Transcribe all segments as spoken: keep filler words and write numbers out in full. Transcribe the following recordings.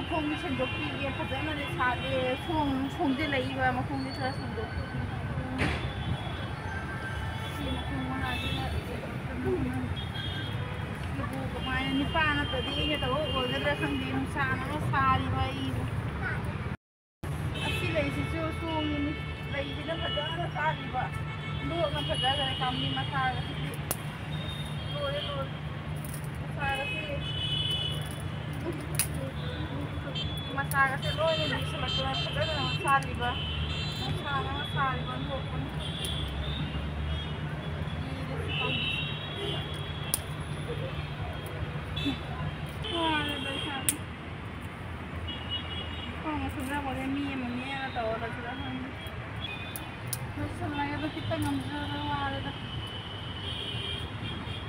ꯊꯣꯡꯗꯤ ꯁꯦꯡꯗꯣꯛꯄꯤꯒꯦ, ꯐꯖꯅꯗꯤ ꯁꯥꯠꯂꯦ꯫ ꯁꯣꯡ-, ꯁꯣꯡꯖꯤꯜꯂꯛꯏꯕ ꯃꯈꯣꯡꯁꯦ ꯈꯔ ꯁꯦꯡꯗꯣꯛꯄꯤꯒꯦ꯫ ꯁꯤ ꯃꯈꯣꯡ ꯃꯉꯥꯁꯤꯅ ꯁꯤꯕꯨ ꯀꯃꯥꯏꯅ ꯅꯤꯄꯥ ꯅꯠꯇ꯭ꯔꯗꯤ ꯑꯩꯅ ꯇꯧꯕ ꯑꯣꯏꯒꯗ꯭ꯔꯥ ꯈꯪꯗꯦ꯫ ꯅꯨꯡꯁꯥꯅ ꯑꯃ ꯁꯥꯔꯤꯕ ꯑꯩꯕꯨ꯫ ꯑꯁꯤ ꯂꯩꯁꯤꯁꯨ ꯁꯣꯡꯉꯤꯅꯤ꯫ ꯂꯩꯁꯤꯅ ꯐꯖꯅ ꯁꯥꯠꯂꯤꯕ꯫ ꯂꯣꯛꯅ ꯐꯖꯈ꯭ꯔꯦ ꯄꯥꯝꯕꯤ ꯃꯁꯥꯒꯁꯤꯗꯤ꯫ ꯂꯣꯏꯔꯦ, ꯂꯣꯏꯔꯦ꯫ ꯃꯁꯥꯒꯁꯤ, ꯃꯁꯥꯒꯁꯦ ꯂꯣꯏꯅ ꯂꯤꯁꯤꯜꯂꯛꯇꯅ ꯐꯖꯅ ꯁꯥꯠꯂꯤꯕ꯫ ꯃꯁꯥꯅ ꯁꯥꯔꯤꯕ ꯂꯣꯛꯄꯅꯤ꯫ ꯋꯥꯔꯦꯗ ꯏꯁꯥꯁꯦ꯫ ꯈꯣꯡꯅ ꯁꯨꯝ ꯆꯠꯄꯁꯦ ꯃꯤ ꯑꯃ ꯅꯦꯛꯑꯒ ꯇꯧꯔꯁꯤꯔ ꯈꯪꯗꯦ꯫ ꯂꯣꯏꯁꯜꯂꯒꯦꯗ, ꯈꯤꯇꯪ ꯉꯝꯖꯔ ꯋꯥꯔꯦꯗ꯫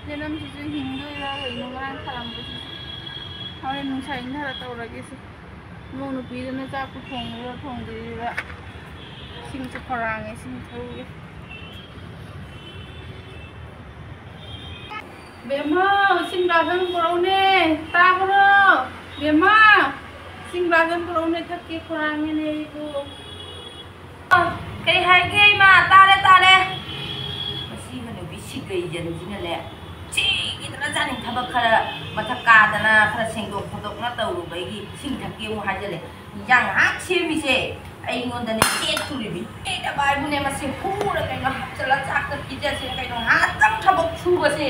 ꯌꯦꯅꯝꯁꯤꯁꯨ ꯍꯤꯡꯗꯣꯏꯔꯥ ꯀꯩꯅꯣ ꯉꯔꯥꯡ ꯊꯥꯔꯝꯕꯁꯤꯁꯨ꯫ ꯍꯣꯔꯦꯟ ꯅꯨꯡꯁꯥ ꯏꯪꯊꯔ ꯇꯧꯔꯒꯦꯁꯦ꯫ ꯏꯃꯧ ꯅꯨꯄꯤꯗꯨꯅ ꯆꯥꯛꯄꯨ ꯊꯣꯡꯉꯤꯔꯣ ꯊꯣꯡꯗ꯭ꯔꯤꯔꯥ? ꯏꯁꯤꯡꯁꯨ ꯈꯧꯔꯥꯡꯉꯦ, ꯏꯁꯤꯡ ꯊꯛꯎꯒꯦ꯫ ꯕꯦꯝꯃ, ꯏꯁꯤꯡ ꯒ꯭ꯂꯥꯁ ꯑꯃ ꯄꯨꯔꯛꯎꯅꯦ, ꯇꯥꯕ꯭ꯔꯣ? ꯕꯦꯝꯃ, ꯏꯁꯤꯡ ꯒ꯭ꯂꯥꯁ ꯑꯃ ꯄꯨꯔꯛꯎꯅꯦ, ꯊꯛꯀꯦ, ꯈꯧꯔꯥꯡꯉꯦꯅꯦ ꯑꯩꯕꯨ꯫ ꯀꯩ ꯍꯥꯏꯒꯦ ꯏꯃꯥ? ꯇꯥꯔꯦ, ꯇꯥꯔꯦ꯫ ꯃꯁꯤ ꯍꯅꯨꯕꯤ ꯁꯤꯒꯩꯖꯟꯁꯤꯅꯅꯦ, ꯆꯦꯒꯤꯗꯅ ꯆꯥꯅꯤꯡ ꯊꯕꯛ ꯈꯔ ꯃꯊꯛ ꯀꯥꯗꯅ ꯈꯔ ꯁꯦꯡꯗꯣꯛ ꯈꯣꯠꯇꯣꯛꯅ ꯇꯧꯔꯨꯕꯒꯤ ꯏꯁꯤꯡ ꯊꯛꯀꯦ ꯑꯃꯨꯛ ꯍꯥꯏꯖꯜꯂꯦ꯫ ꯏꯟꯖꯥꯡ ꯉꯥꯏꯍꯥꯛ ꯁꯦꯝꯃꯤꯁꯦ ꯑꯩꯉꯣꯟꯗꯅꯦ ꯌꯦꯠꯇꯣꯔꯤꯃꯤ꯫ ꯄꯦꯠꯅꯕ ꯍꯥꯏꯕꯨꯅꯦ ꯃꯁꯤ ꯍꯨꯔ ꯀꯩꯅꯣ ꯍꯥꯞꯆꯜꯂ ꯆꯥꯛꯇ ꯄꯤꯖꯁꯤꯔ ꯀꯩꯅꯣ ꯉꯥꯏꯍꯥꯛꯇꯪ ꯊꯕꯛ ꯁꯨꯕꯁꯦ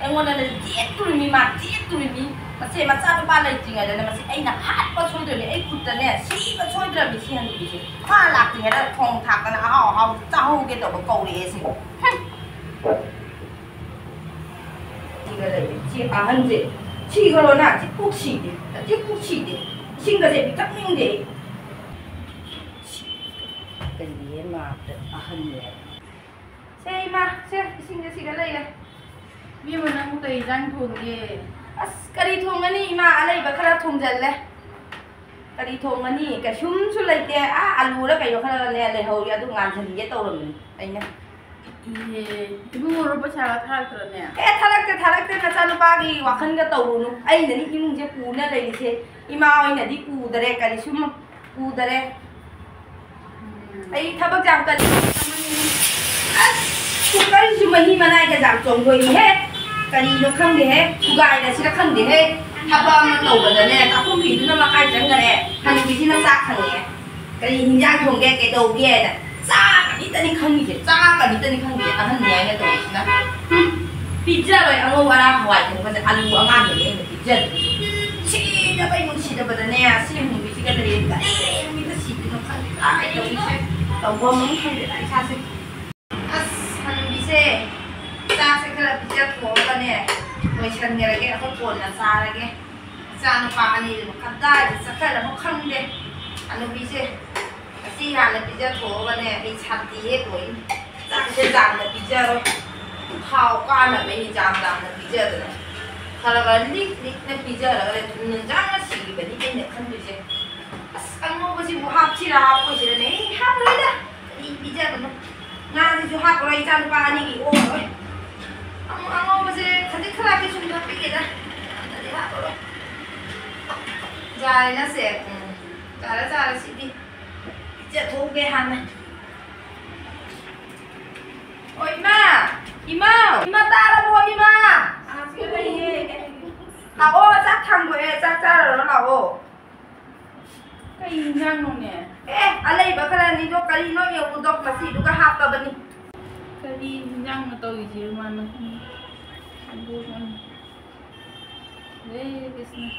ꯑꯩꯉꯣꯟꯗꯅꯦ ꯌꯦꯠꯇꯣꯔꯤꯃꯤ, ꯃꯥ ꯌꯦꯠꯇꯣꯔꯤꯃꯤ꯫ ꯃꯁꯦ ꯃꯆꯥꯅꯨꯄꯥ ꯂꯩꯇ꯭ꯔꯤꯉꯩꯗꯅꯦ ꯃꯁꯤ ꯑꯩꯅ ꯍꯥꯠꯄ ꯁꯣꯏꯗ꯭ꯔꯕꯅꯤ, ꯑꯩ ꯈꯨꯠꯇꯅꯦ ꯁꯤꯕ ꯁꯣꯏꯗ꯭ꯔꯕꯅꯤ ꯁꯤ ꯍꯅꯨꯕꯤꯁꯦ꯫ ꯃꯥ ꯂꯥꯛꯇ꯭ꯔꯤꯉꯩꯗ ꯊꯣꯡ ꯊꯥꯛꯇꯅ ꯑꯍꯥꯎ ꯑꯍꯥꯎ ꯆꯥꯍꯧꯒꯦ ꯇꯧꯕ ꯀꯧꯔꯛꯑꯦ ꯁꯤ꯫ ꯍꯨꯝ꯫ ꯁꯤꯒ ꯂꯩꯔꯦ꯫ ꯁꯤ ꯑꯍꯟꯁꯦ ꯁꯤꯈ꯭ꯔꯣꯅ ꯁꯤ ꯄꯨꯛ ꯁꯤꯗꯦ, ꯁꯤ ꯄꯨꯛ ꯁꯤꯗꯦ꯫ ꯏꯁꯤꯡꯒꯁꯦ ꯄꯤꯊꯛꯅꯤꯡꯗꯦ ꯑꯩ꯫ ꯀꯔꯤꯌꯦ ꯃꯥ ꯑꯍꯟꯅꯦ꯫ ꯁꯦ ꯏꯃꯥ, ꯁꯦ ꯏꯁꯤꯡꯁꯦ ꯁꯤꯒ ꯂꯩꯔꯦ꯫ ꯏꯕꯦꯝꯃ, ꯅꯪꯕꯨ ꯀꯔꯤ ꯏꯟꯖꯥꯡ ꯊꯣꯡꯒꯦ? ꯑꯁ, ꯀꯔꯤ ꯊꯣꯡꯒꯅꯤ ꯏꯃꯥ? ꯑꯂꯩꯕ ꯈꯔ ꯊꯣꯡꯖꯜꯂꯦ꯫ ꯀꯔꯤ ꯊꯣꯡꯒꯅꯤ? ꯀꯩꯁꯨꯝꯁꯨ ꯂꯩꯇꯦ꯫ ꯑꯥ, ꯑꯂꯨꯔ ꯀꯩꯅꯣ ꯈꯔꯅꯦ ꯂꯩꯍꯧꯔꯤ, ꯑꯗꯨ ꯉꯥꯟꯁꯤꯟꯒꯦ ꯇꯧꯔꯝꯃꯤꯅꯤ ꯑꯩꯅ꯫ ꯏꯍꯦ, ꯏꯕꯨꯡꯉꯣꯔꯣ ꯄꯩꯁꯥꯒ ꯊꯥꯔꯛꯇ꯭ꯔꯅꯦ? ꯑꯦ, ꯊꯥꯔꯛꯇꯦ, ꯊꯥꯔꯛꯇꯦ, ꯅꯆꯥꯅꯨꯄꯥꯒꯤ ꯋꯥꯈꯜꯒ ꯇꯧꯔꯨꯅꯨ꯫ ꯑꯩꯅꯅꯤ ꯏꯃꯨꯡꯁꯦ ꯄꯨꯅ ꯂꯩꯔꯤꯁꯦ꯫ ꯏꯃꯥ ꯍꯣꯏꯅꯗꯤ ꯎꯗꯔꯦ, ꯀꯔꯤꯁꯨ ꯎꯗꯔꯦ꯫ ꯎꯝ꯫ ꯑꯩ ꯊꯕꯛ ꯌꯥꯝ ꯀꯜꯂꯤ꯫ ꯑꯁ, ꯀꯨꯀꯔꯁꯤꯁꯨ ꯃꯍꯤ ꯃꯅꯥꯏꯒ ꯌꯥꯝ ꯆꯣꯡꯗꯣꯛꯏꯍꯦ꯫ ꯀꯔꯤꯅꯣ ꯈꯪꯗꯦꯍꯦ, ꯊꯨꯒꯥꯏꯔꯁꯤꯔ ꯈꯪꯗꯦꯍꯦ꯫ ꯊꯕꯛ ꯑꯃ ꯇꯧꯕꯗꯅꯦ, ꯆꯥꯛꯈꯨꯝ ꯐꯤꯗꯨꯅ ꯃꯈꯥꯏ ꯆꯪꯈꯔꯦ꯫ ꯍꯅꯨꯕꯤꯁꯤꯅ ꯆꯥꯛ ꯊꯣꯡꯉꯦ꯫ ꯀꯔꯤ ꯍꯤꯟꯖꯥꯡ ꯊꯣꯡꯒꯦ, ꯀꯩꯗꯧꯒꯦꯅ ꯆꯥꯛ ꯑꯅꯤꯇꯅꯤ ꯈꯪꯉꯤꯁꯦ, ꯆꯥꯛ ꯑꯅꯤꯇꯅꯤ ꯈꯪꯉꯤꯁꯦ, ꯑꯍꯟꯅꯤ ꯍꯥꯏꯅ ꯇꯧꯔꯤꯁꯤꯅ꯫ ꯍꯨꯝ, ꯄꯤꯖꯔꯣꯏ꯫ ꯑꯉꯧ ꯑꯔꯥꯡ ꯍꯋꯥꯏ ꯊꯣꯡꯕꯁꯦ, ꯑꯂꯨ ꯑꯉꯥꯡꯕꯅꯦ ꯑꯩꯅ ꯄꯤꯖꯗꯣꯏꯁꯦ꯫ ꯁꯤꯗꯕꯩ ꯅꯨꯡꯁꯤꯗꯕꯗꯅꯦ, ꯁꯤ ꯍꯅꯨꯕꯤꯁꯤꯒ ꯂꯩꯔꯦ꯫ ꯀꯔꯤ ꯅꯨꯃꯤꯠꯇ ꯁꯤꯗꯣꯏꯅꯣ ꯈꯪꯗꯦ, ꯀꯥꯏ ꯇꯧꯔꯤꯁꯦ, ꯇꯧꯐꯝ ꯑꯃ ꯈꯪꯗꯦꯗ ꯏꯁꯥꯁꯦ꯫ ꯑꯁ, ꯍꯅꯨꯕꯤꯁꯦ, ꯆꯥꯛꯁꯦ ꯈꯔ ꯄꯤꯖꯊꯣꯛꯑꯒꯅꯦ, ꯂꯣꯏꯁꯟꯈ꯭ꯔꯒꯦ꯫ ꯑꯩꯈꯣꯏ ꯀꯣꯟꯅ ꯆꯥꯔꯒꯦ꯫ ꯏꯆꯥ ꯅꯨꯄꯥ ꯑꯅꯤꯗꯨꯅ ꯀꯗꯥꯏꯗ ꯆꯠꯈ꯭ꯔꯕꯅꯣ ꯈꯪꯗꯦ꯫ ꯍꯅꯨꯕꯤꯁꯦ, ꯑꯁꯤ ꯍꯥꯟꯅ ꯄꯤꯖꯊꯣꯛꯑꯒꯅꯦ, ꯑꯩ ꯁꯥꯟꯇꯤ ꯍꯦꯛ ꯑꯣꯏꯅꯤ꯫ ꯆꯥꯛꯁꯦ ꯌꯥꯝꯅ ꯄꯤꯖꯔꯣꯏ꯫ ꯊꯥꯎ ꯀꯥꯅꯕꯩꯅꯤ ꯌꯥꯝ ꯌꯥꯝꯅ ꯄꯤꯖꯗꯅ꯫ ꯈꯔ ꯈꯔ ꯂꯤꯛ ꯂꯤꯛꯅ ꯄꯤꯖꯔꯒꯅꯦ, ꯊꯨꯅ ꯆꯥꯅ ꯁꯤꯈꯤꯕꯅꯤ ꯑꯩꯅ ꯈꯟꯗꯣꯏꯁꯦ꯫ ꯑꯁ, ꯑꯉꯧꯕꯁꯤꯕꯨ ꯍꯥꯞꯁꯤꯔꯥ ꯍꯥꯞꯄꯣꯏꯁꯤꯔꯅꯦ? ꯑꯩ ꯍꯥꯞꯄꯔꯣꯏꯗ꯫ ꯀꯔꯤ ꯄꯤꯖꯕꯅꯣ? ꯉꯥꯁꯤꯁꯨ ꯍꯥꯞꯄꯔꯣꯏ, ꯏꯆꯥ ꯅꯨꯄꯥ ꯑꯅꯤꯒꯤ ꯑꯣꯛꯑꯔꯣꯏ꯫ ꯑꯃꯨꯛ ꯑꯉꯧꯕꯁꯦ ꯈꯖꯤꯛ ꯈꯔꯥꯛꯇꯤ ꯁꯨꯝ ꯍꯥꯞꯄꯤꯒꯦꯗ꯫ ꯌꯥꯝꯅꯗꯤ ꯍꯥꯞꯄꯔꯣꯏ꯫ ꯌꯥꯔꯦ ꯅꯁꯦ꯫ ꯎꯝ꯫ ꯆꯥꯔ ꯆꯥꯔ ꯁꯤꯗꯤ꯫ ꯄꯤꯖꯊꯣꯛꯎꯒꯦ ꯍꯥꯟꯅ꯫ ꯑꯣ, ꯏꯃꯥ! ꯏꯃꯥ! ꯏꯃꯥ, ꯇꯥꯔꯕꯣ, ꯏꯃꯥ? ꯑꯥ, ꯁꯤꯗ ꯂꯩꯌꯦ꯫ ꯂꯥꯛꯑꯣ, ꯆꯥꯛ ꯊꯥꯡꯗꯣꯛꯑꯦ, ꯆꯥꯛ ꯆꯥꯔꯨꯔꯣ, ꯂꯥꯛꯑꯣ꯫ ꯀꯩ ꯏꯟꯖꯥꯡꯅꯣꯅꯦ? ꯑꯦ, ꯑꯂꯩꯕ ꯈꯔꯅꯤꯗꯣ ꯀꯔꯤꯅꯣ ꯌꯦꯡꯉꯨꯗꯣ, ꯃꯁꯤꯗꯨꯒ ꯍꯥꯞꯄꯕꯅꯤ꯫ ꯀꯔꯤ ꯏꯟꯖꯥꯡꯅꯣ ꯇꯧꯔꯤꯁꯦ ꯃꯥꯅ? ꯑꯗꯨ, ꯍꯔꯦ ꯀ꯭ꯔꯤꯁꯅ꯫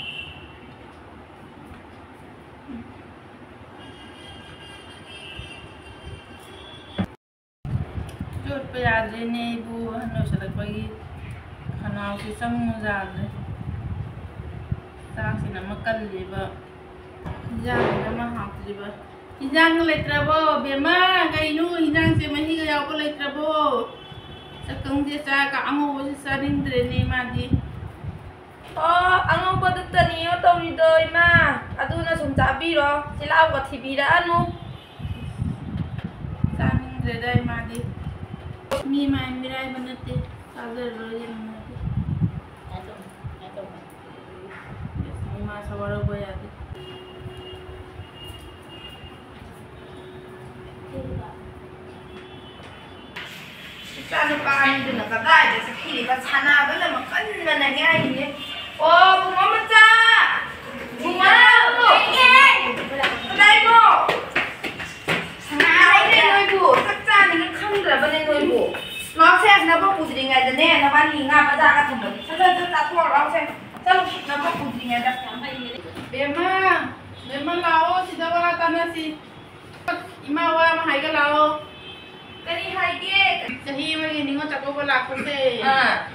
ꯆꯣꯠꯄ ꯌꯥꯗ꯭ꯔꯦꯅꯦ ꯏꯕꯨ, ꯑꯍꯟ ꯑꯣꯏꯁꯜꯂꯛꯄꯒꯤ ꯈꯅꯥꯎꯁꯦ ꯆꯪꯉꯨ ꯌꯥꯗ꯭ꯔꯦ꯫ ꯆꯥꯛꯁꯤꯅ ꯑꯃ ꯀꯜꯂꯤꯕ, ꯏꯟꯖꯥꯡꯁꯤꯅ ꯑꯃ ꯍꯥꯎꯇ꯭ꯔꯤꯕ꯫ ꯏꯟꯖꯥꯡꯒ ꯂꯩꯇ꯭ꯔꯕꯣ ꯕꯦꯝꯃ? ꯀꯩꯅꯣ ꯏꯟꯖꯥꯡꯁꯦ ꯃꯍꯤꯒ ꯌꯥꯎꯕ ꯂꯩꯇ꯭ꯔꯕꯣ? ꯆꯥꯛꯀꯪꯁꯦ ꯆꯥꯒ ꯑꯉꯧꯕꯁꯦ ꯆꯥꯅꯤꯡꯗ꯭ꯔꯦꯅꯦ ꯃꯥꯗꯤ꯫ ꯑꯣ, ꯑꯉꯧꯕꯗꯨꯇꯅꯤꯌꯣ ꯇꯧꯔꯤꯗꯣ, ꯏꯃꯥ꯫ ꯑꯗꯨꯅ ꯁꯨꯝ ꯆꯥꯕꯤꯔꯣ, ꯆꯤꯜꯍꯥꯎꯒ ꯊꯤꯕꯤꯔꯛꯑꯅꯨ꯫ ꯆꯥꯅꯤꯡꯗ꯭ꯔꯦꯗ ꯏꯃꯥꯗꯤ꯫ ꯃꯤ ꯃꯥꯏ ꯃꯤꯔꯥꯏꯕ ꯅꯠꯇꯦ, ꯇꯥꯖꯔꯔꯣꯏꯒꯦ ꯅꯨꯡꯉꯥꯏꯇꯦ꯫ ꯏꯃꯥ ꯁꯋꯥꯔꯧꯕ ꯌꯥꯗꯦ꯫ ꯏꯆꯥꯅꯨꯄꯥ ꯑꯅꯤꯗꯨꯅ ꯀꯗꯥꯏꯗ ꯆꯠꯈꯤꯔꯤꯕ? ꯁꯥꯟꯅꯕꯅ ꯃꯈꯜ ꯃꯥꯟꯅꯒꯦ ꯍꯥꯏꯔꯤꯅꯦ꯫ ꯑꯣ, ꯕꯨꯡꯉꯣ ꯃꯆꯥ! ꯕꯨꯡꯉꯣ! ꯀꯗꯥꯏꯅꯣ? ꯁꯥꯟꯅꯔꯤꯅꯦ ꯅꯣꯏꯕꯨ꯫ ꯆꯥꯛ ꯆꯥꯅꯤꯅ ꯈꯪꯗ꯭ꯔꯕꯅꯦ ꯅꯣꯏꯕꯨ꯫ ꯂꯥꯛꯁꯦ, ꯅꯕꯣꯛ ꯄꯨꯗ꯭ꯔꯤꯉꯩꯗꯅꯦ, ꯅꯕꯥꯅꯤ ꯉꯥ ꯃꯆꯥꯒ ꯊꯝꯕꯅꯤ꯫ ꯁꯠ ꯁꯠ ꯁꯠ ꯆꯥꯊꯣꯛꯑꯣ, ꯂꯥꯛꯁꯦ꯫ ꯆꯠꯂꯣ, ꯅꯕꯣꯛ ꯄꯨꯗ꯭ꯔꯤꯉꯩꯗ꯫ ꯕꯦꯝꯃ, ꯕꯦꯝꯃ, ꯂꯥꯛꯑꯣ, ꯁꯤꯗ ꯋꯥ ꯇꯥꯟꯅꯁꯤ꯫ ꯏꯃꯥ, ꯋꯥ ꯑꯃ ꯍꯥꯏꯒꯦ ꯂꯥꯛꯑꯣ꯫ ꯀꯔꯤ ꯍꯥꯏꯒꯦ? ꯆꯍꯤ ꯑꯃꯒꯤ ꯅꯤꯉꯣꯜ ꯆꯥꯛꯀꯧꯕ ꯂꯥꯛꯄꯁꯦ꯫ ꯑꯥ꯫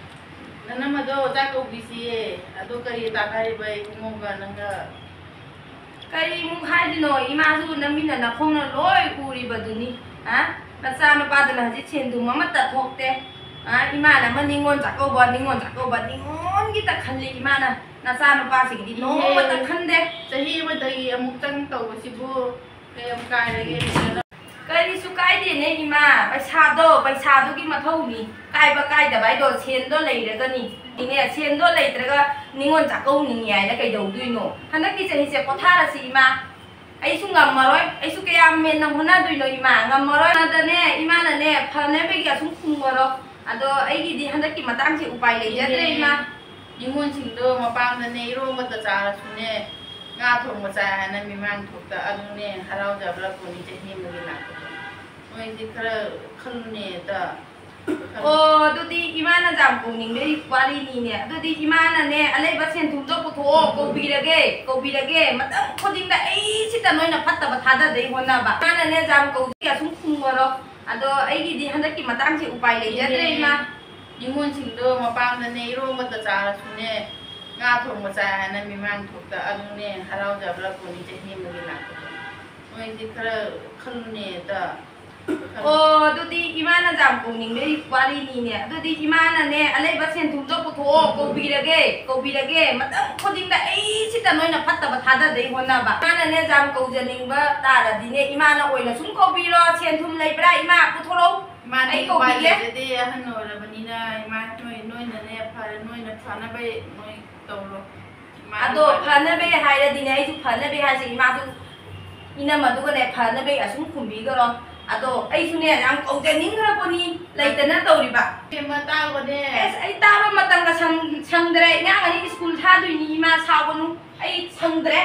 ꯅꯅꯝꯃꯗꯣ ꯆꯥꯛ ꯀꯧꯕꯤꯁꯤꯌꯦ꯫ ꯑꯗꯣ ꯀꯔꯤ ꯇꯥꯟꯅꯔꯤꯕ ꯏꯕꯨꯡꯉꯣꯒ ꯅꯪꯒ? ꯀꯔꯤꯃꯨꯛ ꯍꯥꯏꯗꯣꯏꯅꯣ? ꯏꯃꯥꯁꯨ ꯅꯪꯃꯤꯟꯅ ꯅꯈꯣꯡꯅ ꯂꯣꯏ ꯎꯔꯤꯕꯗꯨꯅꯤ꯫ ꯑ? ꯅꯆꯥꯅꯨꯄꯥꯗꯨꯅ ꯍꯧꯖꯤꯛ ꯁꯦꯟ ꯊꯨꯝ ꯑꯃꯠꯇ ꯊꯣꯛꯇꯦ꯫ ꯑ? ꯏꯃꯥꯅ ꯑꯃ ꯅꯤꯉꯣꯜ ꯆꯥꯛꯀꯧꯕ, ꯅꯤꯉꯣꯜ ꯆꯥꯛꯀꯧꯕ, ꯅꯤꯉꯣꯜꯒꯤꯇ ꯈꯜꯂꯤ ꯏꯃꯥꯅ꯫ ꯅꯆꯥꯅꯨꯄꯥꯁꯤꯒꯤꯗꯤ ꯏꯍꯦ, ꯅꯣꯡꯃꯇ ꯈꯟꯗꯦ꯫ ꯆꯍꯤ ꯑꯃꯗꯒꯤ ꯑꯃꯨꯛꯇꯪ ꯇꯧꯕꯁꯤꯕꯨ ꯀꯌꯥꯝ ꯀꯥꯏꯔꯒꯦ? ꯀꯔꯤꯁꯨ ꯀꯥꯏꯗꯦꯅꯦ ꯏꯃꯥ, ꯄꯩꯁꯥꯗꯣ, ꯄꯩꯁꯥꯗꯨꯒꯤ ꯃꯊꯧꯅꯤ꯫ ꯀꯥꯏꯕ ꯀꯥꯏꯗꯕ ꯍꯥꯏꯗꯣ ꯁꯦꯟꯗꯣ ꯂꯩꯔꯒꯅꯤ꯫ ꯏꯅꯦ, ꯁꯦꯟꯗꯣ ꯂꯩꯇ꯭ꯔꯒ ꯅꯤꯉꯣꯜ ꯆꯥꯛꯀꯧꯅꯤꯡꯉꯤ ꯍꯥꯏꯅ ꯀꯩꯗꯧꯗꯣꯏꯅꯣ? ꯍꯟꯗꯛꯀꯤ ꯆꯍꯤꯁꯦ ꯄꯣꯊꯥꯔꯁꯤ ꯏꯃꯥ꯫ ꯑꯩꯁꯨ ꯉꯝꯃꯔꯣꯏ꯫ ꯑꯩꯁꯨ ꯀꯌꯥꯝ ꯍꯦꯟꯅ ꯍꯣꯠꯅꯗꯣꯏꯅꯣ ꯏꯃꯥ? ꯉꯝꯃꯔꯣꯏ꯫ ꯑꯗꯅꯦ, ꯏꯃꯥꯅꯅꯦ, ꯐꯅꯕꯒꯤ ꯑꯁꯨꯝ ꯈꯨꯝꯃꯔꯣ꯫ ꯑꯗꯣ ꯑꯩꯒꯤꯗꯤ ꯍꯟꯗꯛꯀꯤ ꯃꯇꯥꯡꯁꯦ ꯎꯄꯥꯏ ꯂꯩꯖꯗ꯭ꯔꯦ ꯏꯃꯥ꯫ ꯅꯤꯉꯣꯜꯁꯤꯡꯗꯣ ꯃꯄꯥꯝꯗꯅꯦ ꯏꯔꯣꯝꯕꯇ ꯆꯥꯔꯁꯨꯅꯦ, ꯉꯥ ꯊꯣꯡꯕ ꯆꯥꯏ ꯍꯥꯏꯅ ꯃꯤꯃꯥꯡ ꯊꯣꯛꯇ ꯑꯗꯨꯅꯦ ꯍꯔꯥꯎꯖꯕ꯭ꯔꯥ ꯄꯣꯠꯅꯤ ꯆꯍꯤ ꯑꯃꯒꯤ ꯂꯥꯛꯄꯗꯣ꯫ ꯅꯣꯏꯗꯤ ꯈꯔ ꯈꯜꯂꯨꯅꯦ ꯑꯗ꯫ ꯑꯣ, ꯑꯗꯨꯗꯤ ꯏꯃꯥꯅ ꯖꯥꯝ ꯀꯧꯅꯤꯡꯕꯩ ꯋꯥꯔꯤꯅꯤꯅꯦ꯫ ꯑꯗꯨꯗꯤ ꯏꯃꯥꯅꯅꯦ, ꯑꯂꯩꯕ ꯁꯦꯟ ꯊꯨꯝꯗꯣ ꯄꯨꯊꯣꯛꯑꯣ, ꯀꯧꯕꯤꯔꯒꯦ, ꯀꯧꯕꯤꯔꯒꯦ꯫ ꯃꯇꯝ ꯈꯨꯗꯤꯡꯗ ꯑꯩꯁꯤꯗ ꯅꯣꯏꯅ ꯐꯠꯇꯕ ꯊꯥꯗꯗꯩ ꯍꯣꯠꯅꯕ꯫ ꯏꯃꯥꯅꯅꯦ, ꯖꯥꯝ ꯀꯧꯁꯤ ꯑꯁꯨꯝ ꯈꯨꯝꯃꯔꯣ꯫ ꯑꯗꯣ ꯑꯩꯒꯤꯗꯤ ꯍꯟꯗꯛꯀꯤ ꯃꯇꯥꯡꯁꯦ ꯎꯄꯥꯏ ꯂꯩꯖꯗ꯭ꯔꯦ, ꯏꯃꯥ꯫ ꯅꯤꯉꯣꯜꯁꯤꯡꯗꯣ ꯃꯄꯥꯝꯗꯅꯦ ꯏꯔꯣꯝꯕꯇ ꯆꯥꯔꯁꯨꯅꯦ, ꯉꯥ ꯊꯣꯡꯕ ꯆꯥꯏ ꯍꯥꯏꯅ ꯃꯤꯃꯥꯡ ꯊꯣꯛꯇ ꯑꯗꯨꯅꯦ ꯍꯔꯥꯎꯖꯕ꯭ꯔꯥ ꯄꯣꯠꯅꯤ ꯆꯍꯤ ꯑꯃꯒꯤ ꯂꯥꯛꯄꯗꯣ꯫ ꯅꯣꯏꯗꯤ ꯈꯔ ꯈꯜꯂꯨꯅꯦ ꯑꯗ꯫ ꯑꯣ, ꯑꯗꯨꯗꯤ ꯏꯃꯥꯅ ꯖꯥꯝ ꯀꯧꯅꯤꯡꯕꯩ ꯋꯥꯔꯤꯅꯤꯅꯦ꯫ ꯑꯗꯨꯗꯤ ꯏꯃꯥꯅꯅꯦ, ꯑꯂꯩꯕ ꯁꯦꯟ ꯊꯨꯝꯗꯣ ꯄꯨꯊꯣꯛꯑꯣ, ꯀꯧꯕꯤꯔꯒꯦ, ꯀꯧꯕꯤꯔꯒꯦ꯫ ꯃꯇꯝ ꯈꯨꯗꯤꯡꯗ ꯑꯩꯁꯤꯗ ꯅꯣꯏꯅ ꯐꯠꯇꯕ ꯊꯥꯗꯗꯩ ꯍꯣꯠꯅꯕ꯫ ꯏꯃꯥꯅꯅꯦ, ꯖꯥꯝ ꯀꯧꯖꯅꯤꯡꯕ ꯇꯥꯔꯗꯤꯅꯦ, ꯏꯃꯥꯅ ꯑꯣꯏꯅ ꯁꯨꯝ ꯀꯧꯕꯤꯔꯣ꯫ ꯁꯦꯟ ꯊꯨꯝ ꯂꯩꯕ꯭ꯔꯥ? ꯏꯃꯥ, ꯄꯨꯊꯣꯔꯛꯎ꯫ ꯃꯥꯗꯤ ꯑꯩ ꯎꯄꯥꯏ ꯀꯧꯕꯤꯒꯦ꯫ ꯂꯩꯖꯗꯦ, ꯑꯍꯟ ꯑꯣꯏꯔꯕꯅꯤꯅ꯫ ꯏꯃꯥ, ꯅꯣꯏ, ꯅꯣꯏꯅꯅꯦ, ꯐꯔꯦ, ꯅꯣꯏꯅ ꯐꯅꯕ ꯅꯣꯏ ꯇꯧꯔꯣ꯫ ꯏꯃꯥ ꯑꯗꯣ ꯅꯨꯄꯥ ꯐꯅꯕ ꯍꯥꯏꯔꯗꯤꯅꯦ, ꯑꯩꯁꯨ ꯐꯅꯕ ꯍꯥꯏꯁꯦ, ꯏꯃꯥꯁꯨ ꯏꯅꯝꯃꯗꯨꯒꯅꯦ ꯐꯅꯕ ꯑꯁꯨꯝ ꯈꯨꯝꯕꯤꯈ꯭ꯔꯣ꯫ ꯑꯗꯣ ꯑꯩꯁꯨꯅꯦ ꯌꯥꯝ ꯀꯧꯖꯅꯤꯡꯈ꯭ꯔꯕꯅꯤ, ꯂꯩꯇꯅ ꯇꯧꯔꯤꯕ꯫ ꯏꯕꯦꯝꯃ, ꯇꯥꯎꯕꯅꯦ꯫ ꯑꯦꯁ, ꯑꯩ ꯇꯥꯕ ꯃꯇꯝꯒ ꯁꯪ-, ꯁꯪꯗ꯭ꯔꯦ꯫ ꯑꯉꯥꯡ ꯑꯅꯤ ꯁ꯭ꯀꯨꯜ ꯊꯥꯗꯣꯏꯅꯤ, ꯏꯃꯥ, ꯁꯥꯎꯒꯅꯨ, ꯑꯩ ꯁꯪꯗ꯭ꯔꯦ꯫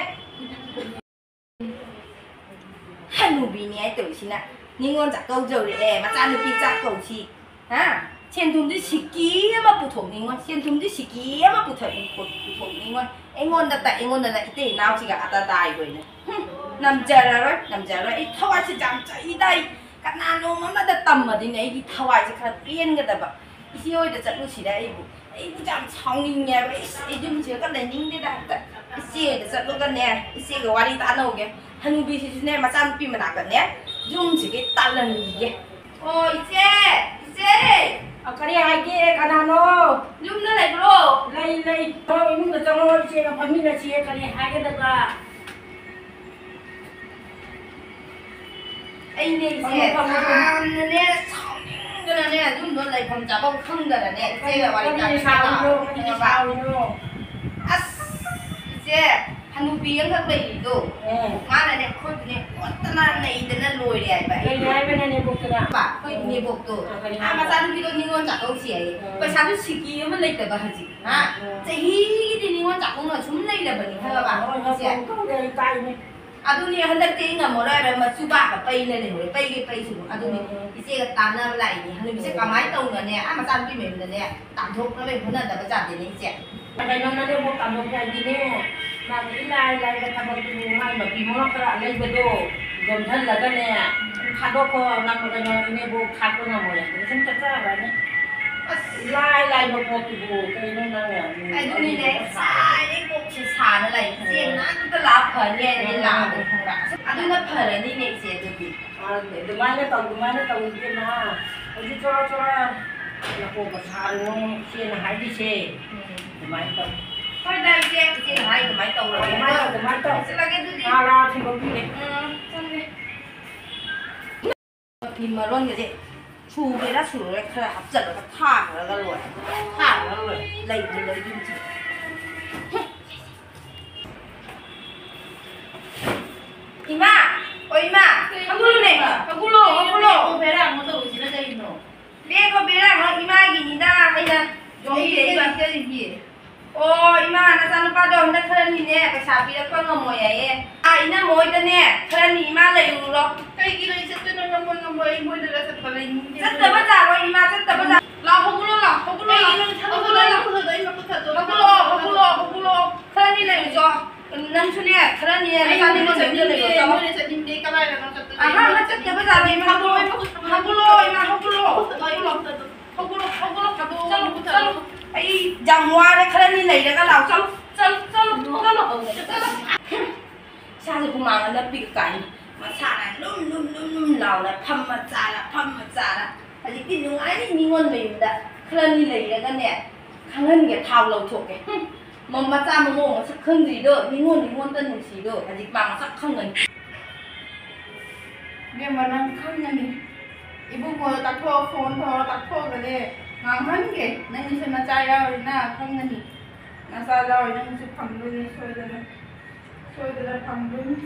ꯍꯅꯨꯕꯤꯅꯤ ꯍꯥꯏ ꯇꯧꯔꯤꯁꯤꯅ꯫ ꯅꯤꯉꯣꯜ ꯆꯥꯛꯀꯧ ꯌꯧꯔꯛꯑꯦ, ꯃꯆꯥꯅꯨꯄꯤ ꯆꯥꯛ ꯀꯧꯁꯤ꯫ ꯍꯥ? ꯁꯦꯟ ꯊꯨꯝꯗꯤ ꯁꯤꯀꯤ ꯑꯃ ꯄꯨꯊꯣꯛꯅꯤꯡꯉꯣꯏ, ꯁꯦꯟ ꯊꯨꯝꯗꯤ ꯁꯤꯀꯤ ꯑꯃ ꯄꯨꯊꯣꯛ-, ꯄꯨꯊꯣꯛꯅꯤꯡꯉꯣꯏ꯫ ꯑꯩꯉꯣꯟꯗ ꯇ-, ꯑꯩꯉꯣꯟꯗꯅ ꯏꯇꯩ ꯏꯅꯥꯎꯁꯤꯒ ꯑꯇ ꯇꯥꯏꯕ ꯑꯣꯏꯅ꯫ ꯍꯨꯝ, ꯅꯝꯖꯔꯔꯣꯏ, ꯅꯝꯖꯔꯔꯣꯏ꯫ ꯑꯩ ꯊꯋꯥꯏꯁꯦ ꯌꯥꯝ ꯆꯍꯤꯗ ꯑꯩ ꯀꯅꯥꯅꯣꯝ ꯑꯃꯗ ꯇꯝꯃꯗꯤꯅꯦ ꯑꯩꯒꯤ ꯊꯋꯥꯏꯁꯦ ꯈꯔ ꯄꯦꯟꯒꯗꯕ꯫ ꯏꯆꯦ ꯍꯣꯏꯗ ꯆꯠꯂꯨꯁꯤꯔ ꯑꯩꯕꯨ? ꯑꯩꯕꯨ ꯌꯥꯝ ꯁꯥꯎꯅꯤꯡꯉꯦꯕ꯫ ꯏꯁ, ꯑꯩ ꯌꯨꯝꯁꯤꯗ ꯂꯩꯅꯤꯡꯗꯦꯗ ꯑꯝꯇ꯫ ꯏꯆꯦ ꯍꯣꯏꯗ ꯆꯠꯂꯒꯅꯦ, ꯏꯆꯦꯒ ꯋꯥꯔꯤ ꯇꯥꯟꯅꯧꯒꯦ꯫ ꯍꯅꯨꯕꯤꯁꯤꯁꯨꯅꯦ, ꯃꯆꯥꯅꯨꯄꯤ ꯃꯅꯥꯛꯇꯅꯦ, ꯌꯨꯝꯁꯤꯒꯤ ꯇꯥꯜꯍꯟꯈꯤꯒꯦ꯫ ꯑꯣ, ꯏꯆꯦ! ꯏꯆꯦ! ꯑ, ꯀꯔꯤ ꯍꯥꯏꯒꯦ? ꯀꯅꯥꯅꯣ? ꯌꯨꯝꯗ ꯂꯩꯕ꯭ꯔꯣ? ꯂꯩ, ꯂꯩ꯫ ꯑꯣ, ꯏꯃꯨꯡꯗ ꯆꯪꯉꯣ, ꯏꯆꯦꯒ ꯐꯝꯃꯤꯟꯅꯁꯤ꯫ ꯀꯔꯤ ꯍꯥꯏꯒꯗꯕ? ꯑꯩꯅꯦ ꯏꯆꯦ, ꯐꯝꯃꯣ, ꯐꯝꯃꯣ, ꯐꯝꯃꯣ꯫ ꯌꯥꯝꯅꯅꯦ, ꯁꯥꯎꯅꯤꯡꯗꯅꯅꯦ, ꯌꯨꯝꯗꯣ ꯂꯩꯐꯝ ꯆꯥꯐꯝ ꯈꯪꯗꯅꯅꯦ, ꯏꯆꯦꯒ ꯋꯥꯔꯤ ꯀꯔꯤ ꯇꯥꯟꯅꯕ ꯁꯥꯎꯔꯤꯅꯣ? ꯀꯔꯤ ꯂꯥꯛꯑꯣ꯫ ꯁꯥꯎꯔꯤꯅꯣ? ꯑꯁ, ꯏꯆꯦ, ꯍꯅꯨꯕꯤ ꯑꯃꯈꯛ ꯂꯩꯔꯤꯗꯣ, ꯎꯝ꯫ ꯃꯥꯅꯅꯦ, ꯑꯩꯈꯣꯏꯕꯨꯅꯦ, ꯑꯣꯠꯇꯅ ꯅꯩꯗꯅ ꯂꯣꯏꯔꯦ ꯍꯥꯏꯕ꯫ ꯀꯔꯤ ꯍꯥꯏꯕꯅꯣ ꯅꯦꯕꯣꯛꯇꯨꯅ? ꯕꯥ, ꯑꯩꯈꯣꯏ ꯎꯝ꯫ ꯅꯦꯕꯣꯛꯇꯣ, ꯑ, ꯀꯔꯤ ꯑꯥ, ꯍꯥꯏꯕ? ꯃꯆꯥꯅꯨꯄꯤꯗꯣ ꯅꯤꯉꯣꯜ ꯆꯥꯛꯀꯧꯁꯤ ꯍꯥꯏꯌꯦ꯫ ꯎꯝ꯫ ꯄꯩꯁꯥꯁꯨ ꯁꯤꯀꯤ ꯑꯃ ꯂꯩꯇꯕ ꯍꯧꯖꯤꯛ, ꯍꯥ? ꯎꯝ꯫ ꯆꯍꯤꯒꯤꯗꯤ ꯅꯤꯉꯣꯜ ꯆꯥꯛꯀꯧꯅ ꯁꯨꯝ ꯂꯩꯔꯕꯅꯤ, ꯈꯪꯉꯕ? ꯍꯣꯏ, ꯍꯣꯏ, ꯏꯆꯦ? ꯍꯣꯏ, ꯍꯣꯏ, ꯇꯥꯏꯅꯦ꯫ ꯑꯗꯨꯅꯤ, ꯍꯟꯗꯛꯇꯤ ꯑꯩ ꯉꯝꯃꯔꯣꯏ ꯍꯥꯏꯕ, ꯃꯆꯨ ꯄꯥꯛꯀ ꯄꯩꯅ ꯂꯩꯍꯧꯔꯦ, ꯄꯩꯒꯦ ꯄꯩꯁꯅꯨ꯫ ꯑꯗꯨꯅꯤ ꯎꯝ꯫ ꯏꯆꯦꯒ ꯇꯥꯟꯅꯕ ꯂꯥꯛꯏꯅꯦ꯫ ꯍꯅꯨꯕꯤꯁꯦ ꯎꯝ꯫ ꯀꯃꯥꯏꯅ ꯇꯧꯅꯅꯦ, ꯑꯥ ꯃꯆꯥꯅꯨꯄꯤ ꯃꯌꯨꯝꯗꯅꯦ ꯇꯥꯟꯊꯣꯛꯅꯕ ꯍꯣꯠꯅꯗꯕ ꯖꯥꯠꯅꯤꯅꯦ ꯏꯆꯦ꯫ ꯀꯩꯅꯣ ꯅꯅꯦꯝꯕꯣꯛ ꯇꯥꯟꯊꯣꯛꯀꯦ ꯍꯥꯏꯗꯤꯅꯦ, ꯃꯥꯒꯤ ꯏꯂꯥꯏ ꯂꯥꯏꯕ ꯊꯕꯛꯇꯨꯕꯨ ꯃꯥꯏ ꯃꯄꯤ ꯃꯉꯥ ꯈꯔ ꯑꯂꯩꯕꯗꯣ ꯌꯣꯝꯁꯤꯜꯂꯒꯅꯦ, ꯊꯥꯗꯣꯛꯈꯣ, ꯅꯪ ꯀꯩꯅꯣ ꯏꯅꯦꯕꯣꯛ ꯊꯥꯛꯄ ꯉꯝꯃꯣꯏ ꯍꯥꯏꯗꯅ ꯁꯨꯝ ꯆꯠꯆꯈ꯭ꯔꯅꯤ꯫ ꯑꯁ, ꯏꯂꯥꯏ ꯂꯥꯏꯕ ꯄꯣꯠꯇꯨꯕꯨ ꯀꯩꯅꯣ ꯅꯪꯅ? ꯑꯗꯨꯅꯤꯅꯦ, ꯉꯁꯥꯏꯗꯩ ꯀꯣꯛꯁꯦ ꯁꯥꯅ ꯂꯩ꯫ ꯏꯆꯦ ꯎꯝ꯫ ꯃꯅꯥꯛꯇ ꯂꯥꯛꯑ ꯐꯅꯤ ꯍꯥꯏꯅ ꯑꯩ ꯎꯝ꯫ ꯂꯥꯛꯑꯕꯅꯤ, ꯈꯪꯕ꯭ꯔꯥ? ꯑꯁ, ꯑꯗꯨꯅ ꯐꯔꯅꯤꯅꯦ, ꯏꯆꯦ, ꯑꯗꯨꯗꯤ꯫ ꯑ, ꯑꯗꯨꯃꯥꯏꯅ ꯇꯧ, ꯑꯗꯨꯃꯥꯏꯅ ꯇꯧ, ꯏꯕꯦꯝꯃ꯫ ꯍꯧꯖꯤꯛ ꯆꯣꯔꯣ ꯆꯣꯔꯣ ꯅꯀꯣꯛꯀ ꯁꯥꯔꯨꯅꯨ, ꯏꯆꯦꯅ ꯍꯥꯏꯔꯤꯁꯦ꯫ ꯎꯝ꯫ ꯑꯗꯨꯃꯥꯏꯅ ꯇꯧ꯫ ꯍꯣꯏꯗ, ꯏꯆꯦ, ꯏꯆꯦꯅ ꯍꯥꯏ ꯑꯗꯨꯃꯥꯏꯅ ꯇꯧꯔꯒꯦ꯫ ꯑꯗꯨꯃꯥꯏꯅ ꯇꯧ, ꯑꯗꯨꯃꯥꯏꯅ ꯇꯧ꯫ ꯂꯣꯏꯁꯤꯜꯂꯒꯦ ꯑꯗꯨꯗꯤ꯫ ꯂꯥꯛꯑꯣ, ꯂꯥꯛꯑꯣ, ꯊꯤꯟꯗꯣꯛꯄꯤꯔꯦ꯫ ꯎꯝ, ꯆꯠꯂꯦ꯫ ꯃꯐꯤ ꯃꯔꯣꯟꯒꯁꯦ ꯁꯨꯒꯦꯔꯥ ꯁꯨꯔꯣꯏꯔꯥ ꯈꯔ ꯍꯥꯞꯆꯜꯂꯒ ꯊꯥꯈ꯭ꯔꯒ ꯂꯣꯏꯔꯦ꯫ ꯊꯥꯈ꯭ꯔꯒ ꯂꯣꯏꯔꯦ꯫ ꯂꯩꯕꯨ ꯂꯩꯗꯨꯝꯁꯤ꯫ ꯏꯃꯥ! ꯑꯣ ꯏꯃꯥ! ꯍꯧꯒꯠꯂꯨꯅꯦ! ꯍꯧꯒꯠꯂꯣ! ꯍꯧꯒꯠꯂꯣ! ꯕꯦꯔꯥ ꯑꯃ ꯇꯧꯔꯤꯁꯤꯅ ꯀꯩꯅꯣ? ꯕꯦꯒ ꯕꯦꯔꯥ ꯑꯃ ꯏꯃꯥꯒꯤꯅꯤꯗ ꯑꯩꯅ ꯌꯣꯝꯕꯤꯔꯛꯏꯕ꯫ ꯀꯔꯤꯒꯤ? ꯀꯔꯤꯒꯤ? ꯑꯣ ꯏꯃꯥ, ꯅꯆꯥꯅꯨꯄꯥꯗꯣ ꯍꯟꯗꯛ ꯈꯔꯅꯤꯅꯦ ꯄꯩꯁꯥ ꯄꯤꯔꯛꯄ ꯉꯝꯃꯣꯏ ꯍꯥꯏꯌꯦ꯫ ꯑꯥ, ꯏꯅꯝꯃ ꯍꯣꯏꯗꯅꯦ ꯈꯔꯅꯤ ꯏꯃꯥ ꯂꯩꯔꯨꯔꯣ꯫ ꯀꯩꯒꯤ ꯂꯩ ꯆꯠꯇꯣꯏꯅꯣ? ꯉꯝꯃꯣꯏ, ꯉꯝꯃꯣꯏ, ꯑꯩ ꯃꯣꯏꯗꯒ ꯆꯠꯄ ꯂꯩꯅꯤꯡꯗꯦ꯫ ꯆꯠꯇꯕ ꯌꯥꯔꯣꯏ ꯏꯃꯥ, ꯆꯠꯇꯕ ꯌꯥꯔꯣꯏ꯫ ꯂꯥꯛꯑꯣ, ꯍꯧꯒꯠꯂꯣ, ꯂꯥꯛꯑꯣ, ꯍꯧꯒꯠꯂꯣ, ꯂꯥꯛꯑꯣ꯫ ꯀꯩꯒꯤꯅꯣ ꯏꯊꯟꯗ ꯍꯧꯒꯠꯂꯣ, ꯍꯧꯒꯠꯂꯣ, ꯂꯥꯛꯑꯣ꯫ ꯍꯧꯒꯠꯂꯣ, ꯍꯧꯒꯠꯂꯣ, ꯍꯧꯒꯠꯂꯣ꯫ ꯈꯔꯅꯤ ꯂꯩꯔꯨꯆꯣ꯫ ꯅꯪꯁꯨꯅꯦ ꯈꯔꯅꯤ ꯑꯩ ꯅꯆꯥꯅꯨꯄꯥ ꯃꯣꯏꯅ ꯃꯌꯨꯝꯗ ꯆꯠꯅꯤꯡꯗꯦ, ꯂꯩꯔꯨꯆꯣ꯫ ꯃꯣꯏꯅ ꯆꯠꯅꯤꯡꯗꯦ, ꯀꯗꯥꯏꯗꯅꯣ ꯆꯠꯇꯣꯏꯁꯦ? ꯑꯍꯥ, ꯍꯥ, ꯆꯠꯇꯕ ꯌꯥꯗꯦ ꯏꯃꯥ, ꯍꯧꯒꯠꯂꯣ, ꯍꯧꯒꯠꯂꯣ, ꯏꯃꯥ, ꯍꯧꯒꯠꯂꯣ, ꯍꯧꯒꯠꯂꯣ꯫ ꯍꯧꯒꯠꯂꯣ, ꯍꯧꯒꯠꯂꯣ, ꯆꯠꯂꯣ, ꯆꯠꯂꯣ꯫ ꯑꯩ ꯌꯥꯝ ꯋꯥꯔꯦ, ꯈꯔꯅꯤ ꯂꯩꯔꯒ ꯂꯥꯛꯑꯣ꯫ ꯆꯠꯂꯣ, ꯆꯠꯂꯣ, ꯆꯠꯂꯣ, ꯆꯠꯂꯣ, ꯆꯠꯂꯣ꯫ ꯏꯁꯥꯁꯦ ꯍꯨꯃꯥꯡꯅ ꯅꯞꯄꯤꯒ ꯀꯥꯏꯅ ꯃꯁꯥꯅ ꯂꯨꯝ ꯂꯨꯝ ꯂꯨꯝ ꯂꯨꯝ ꯂꯥꯎꯅ ꯐꯝꯃ ꯆꯥꯔ ꯐꯝꯃ ꯆꯥꯔ ꯍꯧꯖꯤꯛꯇꯤ ꯅꯨꯡꯉꯥꯏꯔꯤ ꯅꯤꯉꯣꯜ ꯃꯌꯨꯝꯗ ꯈꯔꯅꯤ ꯂꯩꯔꯒꯅꯦ ꯈꯪꯍꯟꯒꯦ ꯊꯥꯎ ꯂꯧꯊꯣꯛꯀꯦ꯫ ꯍꯨꯝ, ꯃ-, ꯃꯆꯥ ꯃꯃꯧ ꯃꯁꯛ ꯈꯪꯗ꯭ꯔꯤꯗꯣ ꯅꯤꯉꯣꯜ ꯅꯤꯉꯣꯜꯗ ꯅꯨꯡꯁꯤꯗꯣ ꯍꯧꯖꯤꯛ ꯃꯥ ꯃꯁꯛ ꯈꯪꯒꯅꯤ꯫ ꯏꯕꯦꯝꯃ, ꯅꯪ ꯈꯪꯒꯅꯤ꯫ ꯏꯕꯨꯡꯉꯣꯗ ꯇꯥꯛꯊꯣꯛꯑꯣ, ꯐꯣꯟ ꯇꯧꯔ ꯇꯥꯛꯊꯣꯛꯑꯒꯅꯦ ꯉꯥꯡꯍꯟꯒꯦ꯫ ꯅꯪꯒꯤꯁꯨ ꯅꯆꯥ ꯌꯥꯎꯔꯤꯅ ꯈꯪꯒꯅꯤ꯫ ꯅꯆꯥ ꯌꯥꯎꯔꯤ ꯅꯪꯒꯤꯁꯨ ꯐꯪꯗꯣꯏꯅꯦ ꯁꯣꯏꯗꯅ꯫ ꯁꯣꯏꯗꯅ ꯐꯪꯗꯣꯏꯅꯤ꯫